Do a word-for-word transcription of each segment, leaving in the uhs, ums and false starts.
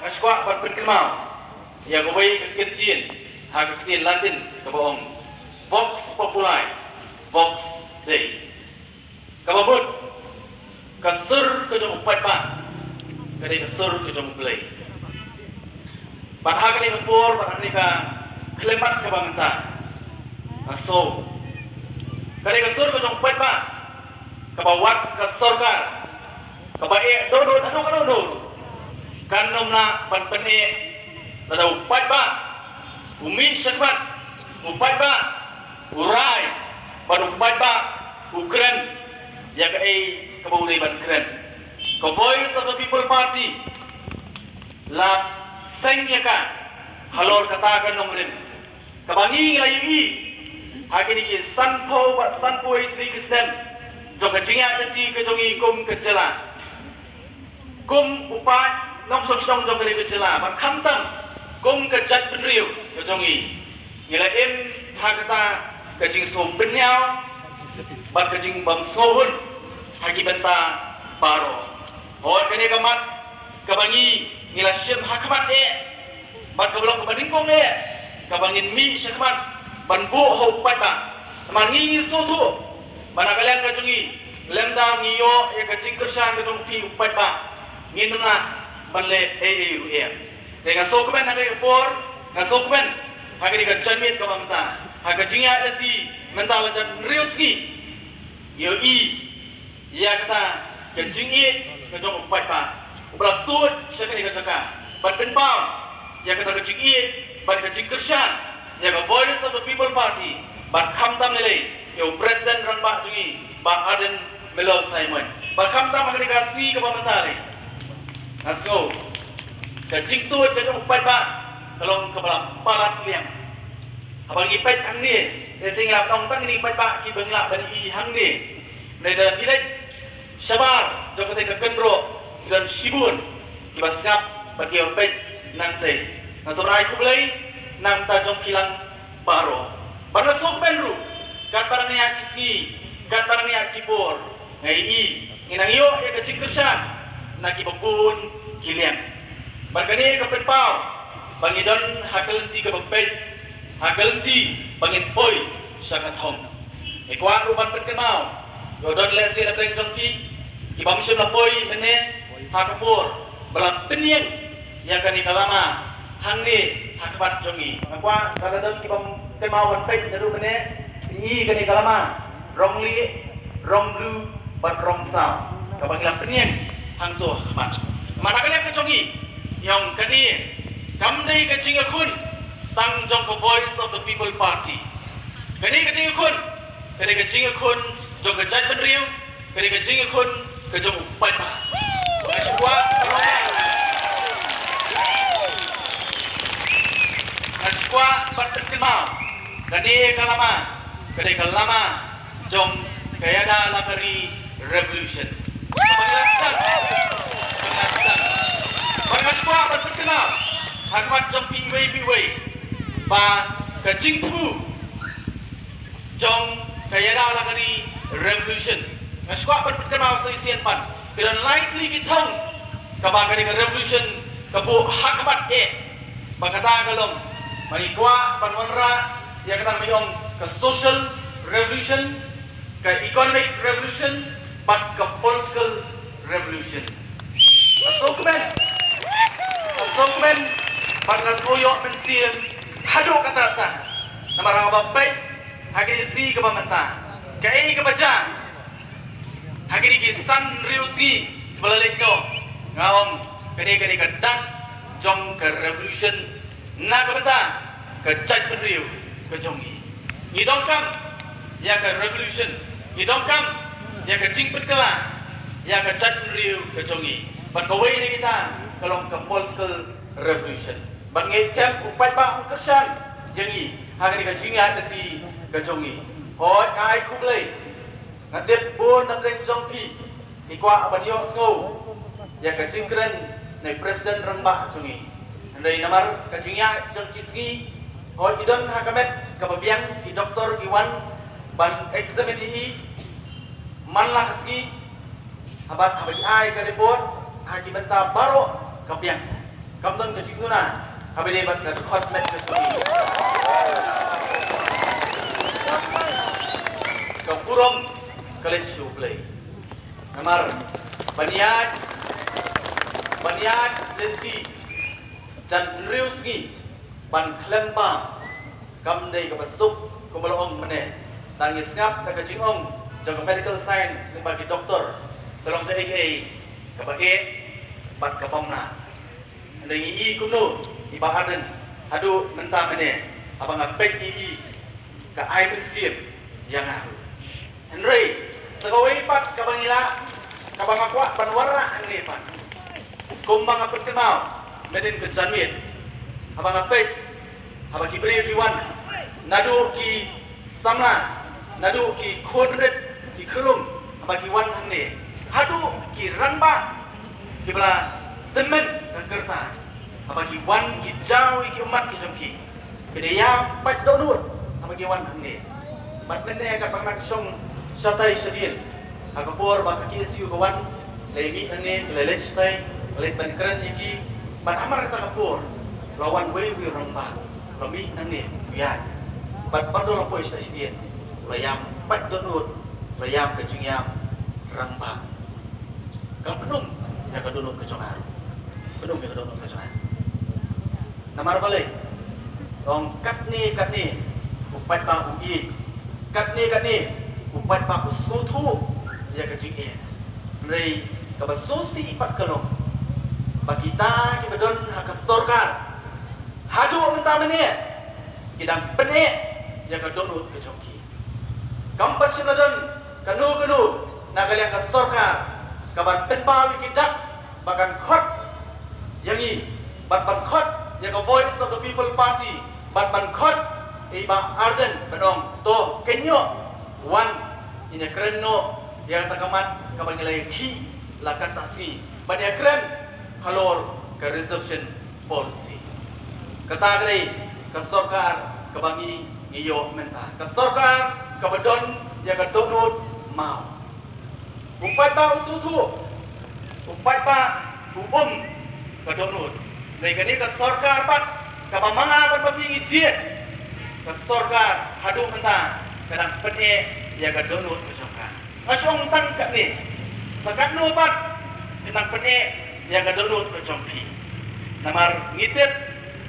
Nga kwah ban pynkynmaw ïa kawei ka ktien ha ka ktien Latin kaba ong Vox Populi, Vox Dei. Kaba mut, ka sur ka jong u paidbah ka dei ka sur ka jong u Blei. Bad ha kane ka por, bad ha kane ka khyllipmat kaba mynta, nga sngew ka dei ka sur ka jong u paidbah kaba wat ka sorkar kaba eh dor dor haduh ka dor dor, kan ym lah ban pyneh lada u paidbah u mih shakhmat, u paidbah u rai, bad u paidbah u kren ïa kaei kaba u dei ban kren. Ka Voice of the People Party la seng ïa ka halor kata ka nongrim kaba ngi la ïohi ha kine ki sanphew bad sanphew wei tylli ki snem jong ka jingïaid lynti ka jong ngi kum ka jylla, kum u paid nongshong shnong jong kane ka jylla, bad khamtam kum ka jaitbynriew ka jong ngi. Ngi la im ha kata ka jingsngewbynñiaw bad ka jingbymsngewhun ha ki bynta baroh. Hooid, kane ka mat kaba ngi, ngi la shim ha khmat eh bad kaba long kaba nyngkong eh kaba ngin mih shakhmat ban buh ha u paidbah. Namar ngi, ngi sngewthuh ba na ka liang ka jong ngi, lymda ngi ïoh ïa ka jingkyrshan ka jong phi u paidbah, ngim lah ban leh ei ei ruh em. Te nga sngewkmen ha kane ka por, nga sngewkmen ha kane ka janmiet kaba mynta, ha ka jingïaid lynti mynta la jan hynriew sngi, ïohi ïa kata ka jingïeit ka jong u paidbah uba la tuid sha kane ka jaka ban pynpaw ïa kata ka jingïeit bad ka jingkyrshan ïa ka Voice of the People Party, bad khamtam lei lei ïa u President Rangbah jong ngi, Bah Ardent Miller Saimon. Bad khamtam ha kane ka sngi kaba mynta lei, nga sngew ka jingtuid ka jong u paidbah ka long kaba la palat liang. Haba ngi peit hangne, te shisha ngi la pynlong tang kine ki paidbah kiba ngi lah ban ïohi hangne. Hynrei lada phi leit shabar jong kata ka kynroh, ki don shibun kiba sngap bad kiba peit nangtei. Nga sngewbha ai khublei na ka bynta jong phi lang baroh. Bad nga sngewkmen ruh, katba nang ïaid ki sngi, katba nang ïaid ki por, nga ïohi ngi nang ïoh ïa ka jingkyrshan na kiba bun ki liang. Bad kane ka pynpaw ba ngi don ha ka lynti kaba peit, ha ka lynti ba ngin poi sha ka thong. Nga kwah ruh ban pynkynmaw, ïoh don lehse na pdeng jong phi kiba ym shym la poi mynne ha ka por ba la pynïeng ïa kane ka lama hangne ha khmat jong ngi. Nga kwah lada don kiba ym kynmaw ban peit naduh mynne, phi i kane ka lama rong lieh, rong blue bad rong saw kaba ngi la pynïeng hangto ha khmat. Namar na ka liang ka jong ngi, ngi ong kane kam dei ka jingïakhun tang jong ka Voice of the People Party. Kane ka jingïakhun ka dei ka jingïakhun jong ka jaitbynriew, ka dei ka jingïakhun ka jong u paidbah. Nga shu kwah, nga shu kwah ban pynkynmaw, kane ka lama ka dei ka lama jong ka Yadav Lakari Revolution. Kaba ngi la sdang, kaba ngi la sdang. Bad nga shu kwah ban pynkynmaw ha khmat jong phi iwei pa iwei ba ka jingthmu jong ka Yadav Lakari Revolution, nga shu kwah ban pynkynmaw sa shisien pat, ka don lai tylli ki thong kaba kane ka revolution ka buh ha khmat eh. Ba kata ka long ba ngi kwah ban wanrah ïa kata ba ngi ong ka social revolution, ka economic revolution bad ka political revolution. Ka sngewkmen, ka sngewkmen bad ka sngewïoh mynsiem haduh katta katta. Namar haba peit ha kine ki sngi kiba mynta, kaei kaba jia ha kine ki san hynriew sngi kiba la leit noh, nga ong kane ka dei ka dak jong ka revolution na ka bynta ka jaitbynriew ka jong ngi. Ngi donkam ïa ka revolution, ngi donkam ïa ka jingpynkylla ïa ka jaitbynriew ka jong ngi. Bad kawei na kita ka long ka political revolution. Bad ngi skhem u paidbah un kyrshan ïa ngi ha kane ka jingïaid lynti ka jong ngi. Hooid, nga ai khublei, nga tip bun na pdeng jong phi ki kwah ban ïohsngew ïa ka jingkren na u President Rangbah jong ngi. Hynrei namar ka jingïaid jong ki sngi, hooid, ki don ha ka met kaba biang, ki doktor ki wan ban examine ïa i man la ka sngi. Haba, haba ki ai ka report ha ki bynta baroh ka biang. Kam don ka jingduna haba ïadei bad ka dkhot met ka jong ngi. Ka burom ka leit sha U Blei. Namar ban ïaid, ban ïaid lynti jan hynriew sngi ban khlem bam kam dei kaba suk, kumba la ong mynne. Tang ïa sngap da ka jingong jong ka medical science lyngba ki doktor, ka long kaei kaei kaba eh bad kaba mnga. Hynrei ngi i kumno i Bah Ardent haduh mynta mynne, haba nga peit ïa i ka ai mynsiem ïa nga ruh. Hynrei sa kawei pat kaba ngi lah, kaba nga kwah ban wanrah hangne pat, kumba nga pynkynmaw mynhynnin ka janmiet, haba nga peit, haba ki briew ki wan, naduh ki samla, naduh ki khun rit ki khyllung, haba ki wan hangne, haduh ki rangbah kiba la tymmen ka kyrta, haba ki wan ki jaw ïa ki ummat ki jong ki. Ki da ïa pait dohnud haba ki wan hangne. Bad mynne katba nga shong shatai shadien, ha ka por ba ka K S U ka wan, la ïa mih hangne, la leit shatai, la leit ban kren ïa ki. Bad hamar kata ka por la wan uwei uwei u rangbah, la mih hangne, u ïaid. Bad baroh la poi shatai shadien, la ïa pait dohnud, la ïa ka jingïap rangbah. Kan pynlong ïa ka dohnud ka jong nga. Pynlong ïa ka dohnud ka jong nga. Namar balei? Ong katne katne u paidbah u ïeit. Katne katne u paidbah u sngewthuh ïa ka jingeh. Hynrei kaba sngewsih pat ka long ba kita kiba don ha ka sorkar haduh mynta mynne ki dang pyneh ïa ka dohnud ka jong ki. Kam pat shym la don kano kano na ka liang ka sorkar kaban pynpaw ïa ki dak ba kan khot ïa ngi, bad ban khot ïa ka Voice of the People Party, bad ban khot ïa i Bah Ardent ban ong, to, kynnoh, wan, ngin ïa kren noh ïa kata ka mat kaba ngi la ïakhih la katta sngi ban ïa kren halor ka reservation policy. Kata ka dei ka sorkar kaba ngi ngi ïoh mynta. Ka sorkar kaba don ïa ka dohnud maw. U paidbah u sngewthuh, u paidbah u um ka dohnud. Dei kane ka sorkar pat kaba ma nga bad ma phi ngi jied, ka sorkar haduh mynta ka dang pyneh ïa ka dohnud ka jong ka. Nga shong tang katne, sa katno pat ki nang pyneh ïa ka dohnud ka jong phi. Namar ngi tip,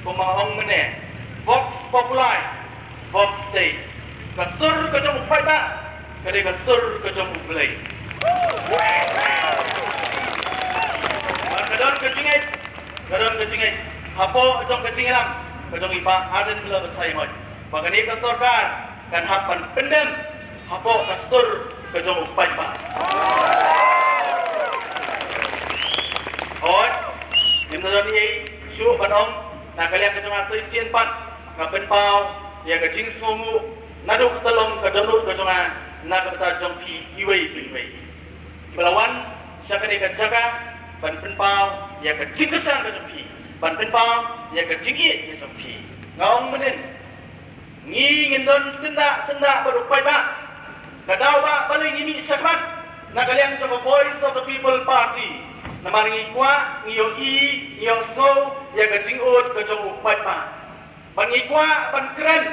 kumba ong mynne, Vox Populi, Vox Dei. Ka sur ka jong u paidbah ka dei ka sur ka jong U Blei. Bad ka don ka jingngeit, ka don ka jingngeit hapoh jong ka jingïalam ka jong i Bah Ardent Miller Basaiawmoit ba kane ka sorkar kan hap ban pyndem hapoh ka sur ka jong u paidbah. Hooid, ngim da don ei ei shuh ban ong, na ka liang ka jong nga sa shisien pat nga pynpaw ïa ka jingsngewnguh naduh ka tyllong ka dohnud ka jong nga na ka bynta jong phi iwei pa iwei kiba la wan sha kane ka jaka ban pynpaw ïa ka jingkyrshan ka jong phi, ban pynpaw ïa ka jingïeit ka jong phi. Nga ong mynnin, ngi ngin don syndah syndah bad u paidbah. Ka daw ba balei ngi mih shakhmat na ka liang jong ka Voice of the People Party, namar ngi kwah, ngi ïohi, ngi ïohsngew ïa ka jingud ka jong u paidbah. Bad ngi kwah ban kren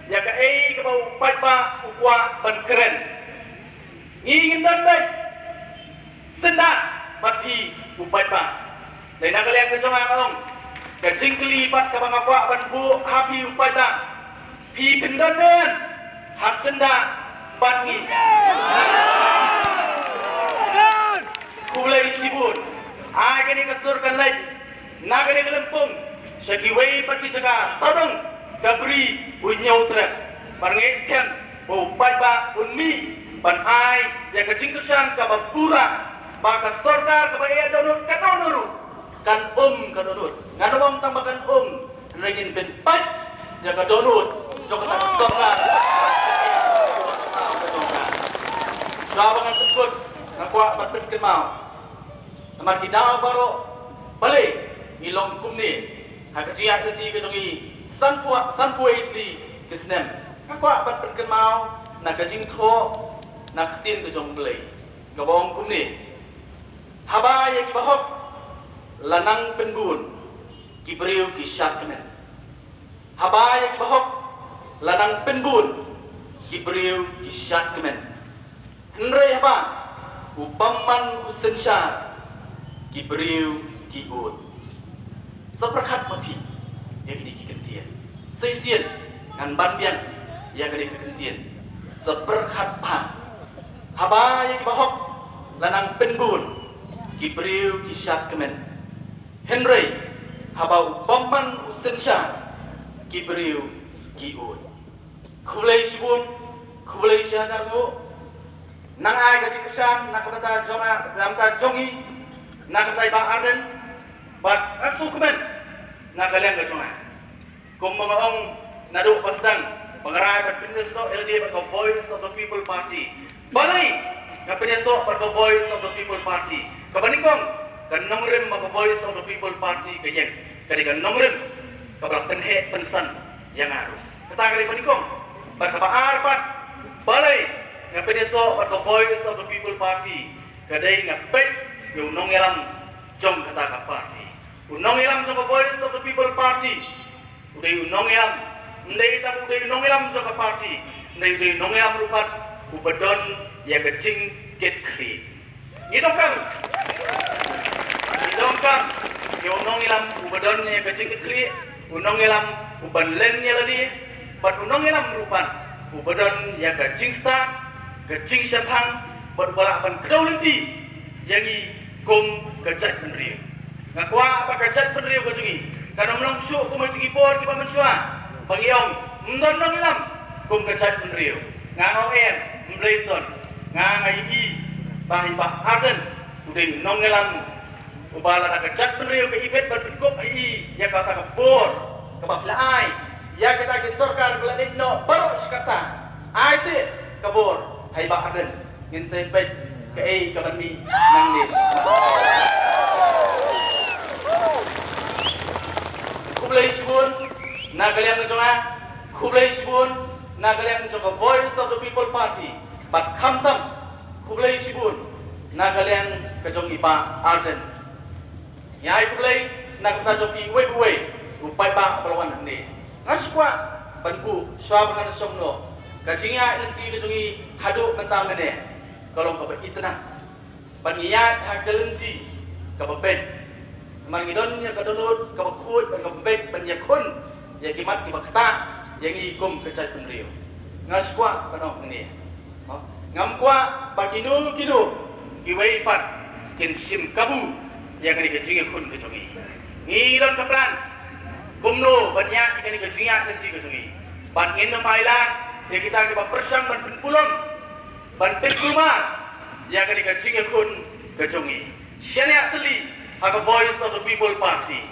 ïa kaei kaba u paidbah u kwah ban kren. Ngi ngin don beit syndah bad phi u paidbah. Dei na ka liang ka jong nga nga ong, ka jingkylli pat kaba nga kwah ban buh ha phi u paidbah, phi phin don ne em ha syndah bad ngi? Khublei shibun. Ai kane ka sur kan leit na kane ka lympung sha kiwei pat ki jaka, sawdong ka Bri u Hynñiewtrep. Bad nga ngeit skhem ba u paidbah un mih ban ai ïa ka jingkyrshan kaba pura ba ka sorkar kaba eh dohnud ka dohnud ruh kan um ka dohnud. Ngan ym ong tang ba kan um, hynrei ngin pynpait ïa ka dohnud jong kata ka sorkar. Shuwa ba ngan pynkut, nga kwah ban pynkynmaw, namar ki daw baroh, balei ngi long kumne ha ka jingïaid lynti ka jong ngi sanphew, sanphew wei tylli ki snem. Nga kwah ban pynkynmaw na ka jingthoh na ka ktien ka jong U Blei kaba ong kumne: Haba ïa kiba hok la nang pynbun, ki briew ki shad kmen. Haba ïa ki bahok la nang pynbun, ki briew ki shad kmen. Hynrei haba u bymman u synshar, ki briew ki ud. Sa pyrkhat ma phi ïa kine ki kyntien. Sa shisien ngan ban biang ïa kine ki kyntien. Sa pyrkhat bha. Haba ïa ki bahok la nang pynbun, ki briew ki shad kmen. Hynrei haba u bymman u synshar, ki briew ki ud. Khublei shibun, khublei shihajar nguh. Nang ai ka jingkyrshan na ka bynta jong nga, na ka bynta jong i, na ka bynta i Bah Ardent, bad nga sngewkmen na ka liang ka jong nga. Kumba nga ong naduh ba sdang ba nga rai ban pynïasoh ïa lade bad ka Voice of the People Party. Balei nga pynïasoh bad ka Voice of the People Party? Kaba nyngkong, ka nongrim ba ka Voice of the People Party ka ïeng, ka dei ka nongrim kaba la pynheh pynsan ïa nga ruh. Kata ka dei kaba nyngkong. Bad kaba ar pat, balei nga pynïasoh bad ka Voice of the People Party? Ka dei nga peit ïa u nongïalam jong kata ka party. U nongïalam jong ka Voice of the People Party u dei u nongïalam, ym dei tang u dei u nongïalam jong ka party, hynrei u dei u nongïalam ruh pat uba don ïa ka jingkitkhlieh. Ngi donkam, ngi donkam ïa u nongïalam uba don ïa ka jingkitkhlieh, u nongïalam uban len ïa lade, bad u nongïalam ruh pat uba don ïa ka jingstad, ka jingshemphang, bad uba lah ban kdew lynti ïa ngi kum ka jaitbynriew. Nga kwah ba ka jaitbynriew ka jong ngi kan ym long shuh kum ha ki por kiba mynshuwa ba ngi ong, ym don nongïalam kum ka jaitbynriew. Nga ong em, ym blei, ym don. Nga, nga ïohi ba i Bah Ardent u dei u nongïalam uba lada ka jaitbynriew ka ibit bad pynkup ha i ïa kata ka bor kaba phi la ai ïa kita ki sorkar ba la leit noh baroh shi katta, ai seh ka bor ha i Bah Ardent. Ngin sa peit kaei kaban mih nangne. Khublei shibun na ka liang ka jong nga, khublei shibun na ka liang jong ka Voice of the People Party, bad khamtam khublei shibun na ka liang ka jong i Bah Ardent. Ngi ai khublei na ka bynta jong phi uwei pa uwei u paidbah ba la wan hangne. Nga sngewkwah ban buh shuwa ba ngan shong noh, ka jingïaid lynti ka jong ngi haduh mynta mynne ka long kaba itynnad. Ban ngi ïaid ha ka lynti kaba beit. Namar ngi don ïa ka dohnud kaba khuid bad kaba beit ban ïakhun ïa ki mat kiba ktah ïa ngi kum ka jaitbynriew. Nga sngewkwah ban ong hangne, ngam kwah ba kino kino kiwei pat kin shim kabu ïa kane ka jingïakhun ka jong ngi. Ngi don ka plan kumno ban ïaid ïa kane ka jingïaid lynti ka jong ngi. Bad ngin ym ailad ïa kita kiba pyrshang ban pynpulom, ban pynkulmar ïa kane ka jingïakhun ka jong ngi. Shaniah tylli ha ka Voice of the People Party.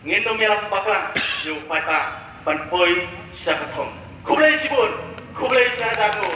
Ngin ym ïalam bakla ïa u paidbah ban poi sha ka thong. Khublei shibun, khublei shihajar nguh.